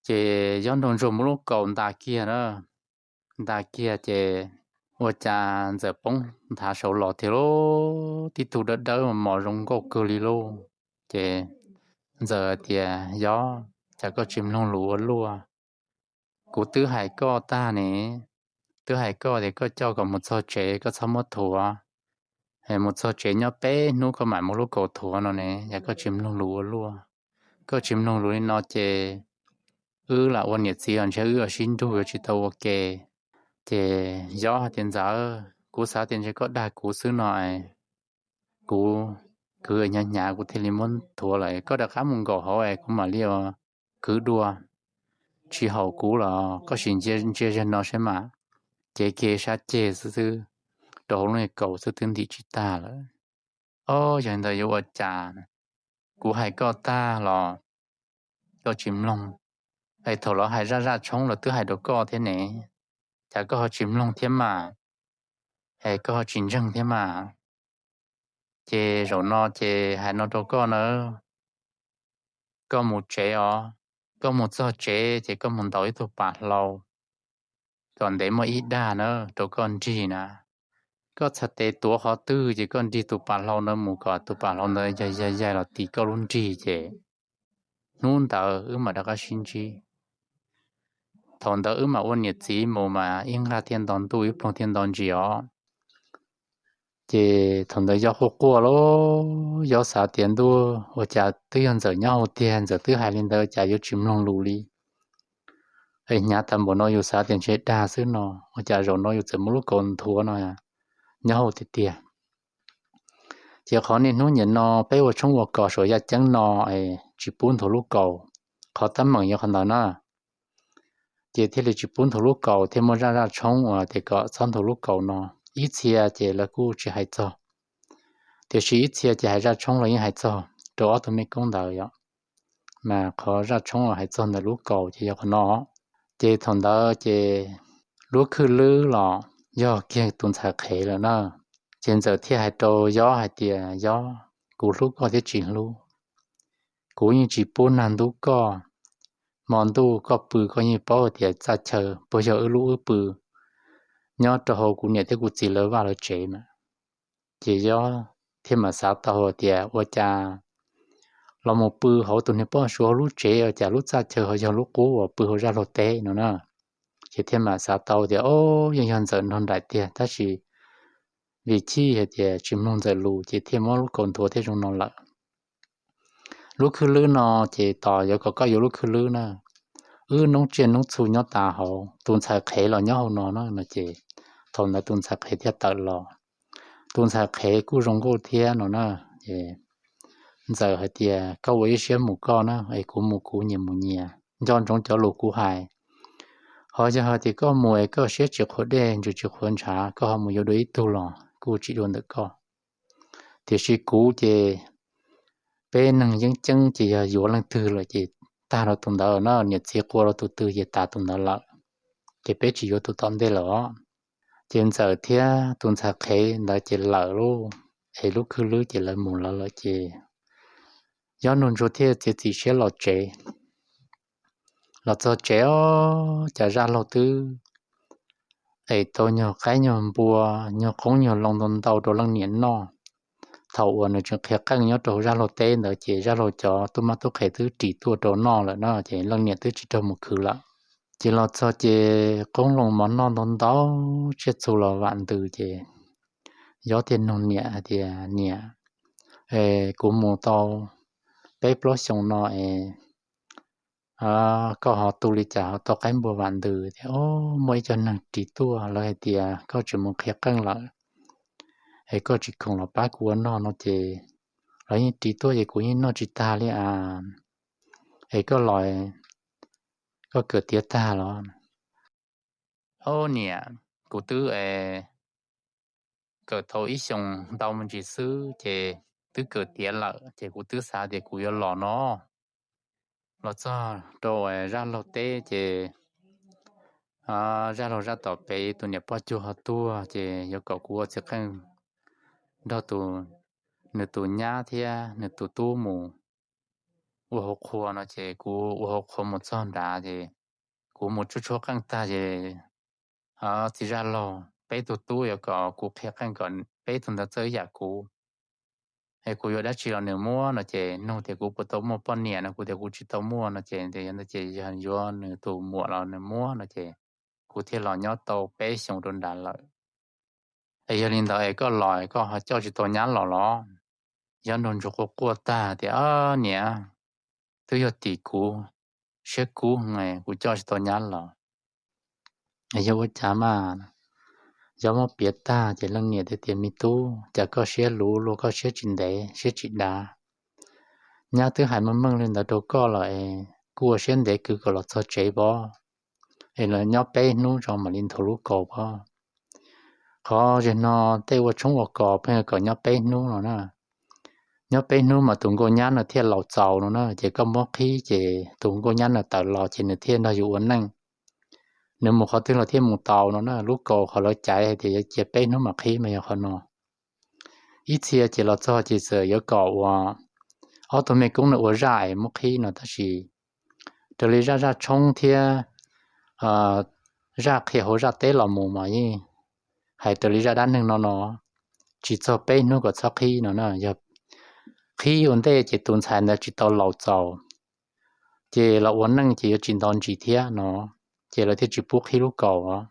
Ces Yob Nraug Ntsuag muab lub kaus ntas kiag na, ntas kiag ces ua cas Ntxawm poob nthav saud los tiag lauj, tib tug dawb dawb mos zoo nkauj kawg li lauj. Ces Ntxawm tias, Yob, cas koj tsis mloog lus ua luaj? Kuv twb hais koj tag ne, twb hais koj tias koj coj kom mus txog tsev koj txhob muab thuav, mus txog tsev nyob peb hnub koj mam muab lub kaus thuav no ne, yog koj tsis mloog lus ua luaj. Koj tsis mloog lus li no ces wb lam ua niam txiv los ntshe wb ua sib nrug yuav tsis tau ua ke. Ces Yob hais tias, Ntxawm, kuv xav tias ntshe koj dag kuv xwb no, kuv kwv hnyav hnyav kuv thiaj li muab thuav lawm, koj rov qab mus nkaum hauv es kuv mam li ua kwv dua. Tsis haum kuv los koj sim ntsia zaum no saib mas. Ces kev sab ceg xwb xwb, rau hauv lub kaus xwb twb ntim tsis tag lawm. Ob, yog li ntawd yuav ua cas? Kuv hais koj tag los koj tsis mloog, es thaum lawv hais zaj zaj tshoob los twb hais rau koj thiab ne, cas koj ho tsis mloog thiab mas, es koj ho tsis ntseeg thiab mas. Ces zaum no ces hais no rau koj nawb, koj mus tsev os, koj mus txog tsev ces koj mus ntaus ib tug pas hlau kom ntev muaj ib dag na rau koj nrig na. Koj txhais tes tuav qhov twg ces koj nrig tus pas hlau ntawd mus kom tus pas hlau ntawd yaig yaig yaig los ti koj lub nrig ces hnub ntawd wb mam rov qab sib ntsib. Thaum ntawd wb mam ua niam txiv mus mas ib nqag thiaj nto ntuj ib ploog thiaj nto ntsis os. Ces thaum ntawd Yob quaj quaj lauj, Yob xav tias ntuj, ua cas twb yog Ntxawm nyob hauv tiag, Ntxawm twb hais li ntawd cas yuav tsis mloog lus li. Es hnyav tas npaum no yus xav tias ntshe dag xwb no, ua cas zaum no yus txawm muab lub kaus nthuav no nyob hauv tiag tiag. Ces qhov niaj hnub nim no peb ua tshoob ua kos saum yaj ceeb no es tsis pub nthuav lub kaus, qhov teeb meem yog qhov ntawd na. Ces thiaj li tsis pub nthuav lub kaus thiaj muaj zaj zaj tshoob uas tias kom txhob nthuav lub kaus no. Ib txhia ces lawv kuj tsis hais txog, tiam sis ib txhia ces hais zaj tshoob los yeej hais txog rau ob tug mej koob ntawd yom. Mas qhov zaj tshoob los hais txog ntawm lub kaus ces yog qhov no. Ces thaum ntawd ces lub khwj lwb los yog kiag tus ntxhais qhev lawm na. Ces Ntxawm thiaj hais rau Yob hais tias, Yob, kuv hlub koj thiab tsis hlub, kuv yeej tsis pub nag ntub koj. Hmo ntuj koj pw koj yeej paub tias txaj chaw puas yog wb lub wb pw, nyob rau hauv kuv niam thiab kuv txiv lawv vaj lawv tsev mas. Ces Yob thiaj mam xav tau hais tias ua cas los mus pw hauv tus niag poj suav hauv lub tsev ua cas lub txaj chaw ho yog lub qub uas pw hauv zaj laug teb no na. Ces thiaj mam xav tau tias, o, yeej yog Ntxawm nrog nraim tiag, tab sis vim chij hais tias tsis mloog Ntxawm lus ces thiaj muab lub kaus nthuav thiaj zoo no lawm. Lub khwj lwb no ces tos yuav kom koj yuav lub khwj lwb na, wb noob tsiaj noob txhu nyob tas hauv, tus ntxhais qhev los nyob hauv no na no ces thaum ntawd tus ntxhais qhev thiaj tawm los. Tus ntxhais qhev kuj zoo nkauj thiab no na. Ntxawm hais tias, koj ua ib siab mus koj na, es kuv mus kuv, nyias mus nyias, nco ntsoov cov lus kuv hais. Ho yog hais tias koj mus es koj siab tsis qhuav dej ntsws tsis qhuav ntshav koj ho mus yuav dua ib tug los kuj tsis dua ntawm koj. Tiam sis kuv ces peb neeg yeeb ceeb ces yog yuav leej twg lawm ces tag rau tus ntawd na, niam txiv qua rau tus twg ces tas tus ntawd lawm, ces peb tsis yuav tus tom ntej lawm os. Ces Ntxawm thiab tus ntxhais qhev ntawd ces lawm lauj, es lub khwj lwb ces lawv mus lawv lawm ces Yob Nraug Ntsuag thiaj txiav txim siab los tsev. Los txog tsev os, cas zaj laug twb es tau nyuag qaib nyuag npua, nyuag qoob nyuag loo ntau ntau rau leej niam noj. Thaum uas nws tseem qhia qeej nyob rau hauv zaj laug teb ntawd ces zaj laug cov tub mab tub qhe twb ris tuaj rau noj lawm no ces leej niam twb tsis raug mus khwv lawm. Ces los txog ces qoob loo mov noj ntau ntau, tsiaj txhu los vam ntws ces Yob thiaj nug niam hais tias, niam, es kuv mus tau peb plaub xyoos no es koj ho tu li cas ho tau qaib npua vam ntws? Tias, o, muaj ib co neeg ris tuaj, lawv hais tias koj tseem mus qhia qeej lawm, es koj tsis khoom los pab kuv ua noj no ces lawv yeej ris tuaj ces kuv yeej noj tsis tag li a. Es koj los, koj kawm tiav tag los? Au niam, kuv twb kawm tau ib xyoos ntau me ntsis xwb ces twb kawm tiav lawm ces kuv twb xav tias kuv yuav los no. Los txog rau zaj laug teb ces zaj laug zaj tom pem tus niam poj cuag ho tuag ces yuav kom kuv ua txiv qeej nrog tus, nws tus nyab thiab nws tus tub mus ua hauv qhua no ces kuv ua hauv qhua mus txog nrad ces kuv mus tshuab tshuab qeej tag ces txiv zaj laug peb tug tub yuav kom kuv qhia qeej kom peb tug ntawd txawj ib yam kuv. Es kuv yuav dab tsi los nws muab no ces nug tias kuv puas tau muaj poj niam no, kuv tias kuv tsis tau muaj no ces, ces yog nws tus muam los nws muab no ces kuv thiaj los nyob tau peb xyoos rau nrad lawm. Es yog li ntawd es koj los koj ho coj tsis tau nyab los los? Yob Nraug Ntsuag quaj quaj tag tias, Niam, twb yog tim kuv siab kub, kuv coj tsis tau nyab los. Yog ua cas mas? Yob muab piav tag ces leej niam thiaj tias, Me tub, cas koj siab luv luag, koj siab tsis ntev siab tsis dav. Nyab twb hais meej meej li ntawd rau koj lawm es kuj ua siab ntev kwv kom los txog tsev pov, es los nyob peb hnub tso mam li nthuav lub kaus pov. Qhov zem no tej ua tshoob ua kos pheej kom nyob peb hnub no na. Nyob peb hnub mas tus nkauj nyab no thiaj laus txaus no na, ces koj muab qhib ces tus nkauj nyab no tawm los ces nws thiaj nrog yus ua neej. Nws mus qhov twg los thiaj mus tau no na. Lub kaus qhov lawv caiv hais tias yuav cia peb hnub mam qhib mas yog qhov no. Ib txhia ces los txog ces txawm yuav kom ua ob tug mej koob no ua zaj es muab qhib no, tab sis raws li zaj zaj tshoob thiab zaj qhia hauv zaj teb los mus mas yeej hais raws li zaj dab neeg no no, tsis txog peb hnub kom txhob qhib no na. Yog qhib ua ntej ces tus ntxhais ntawd tsis tau laus txaus, ces los ua neej ces yuav tsis nto ntsis thiab no, ces lawv thiaj tsis pub qhib lub kaus.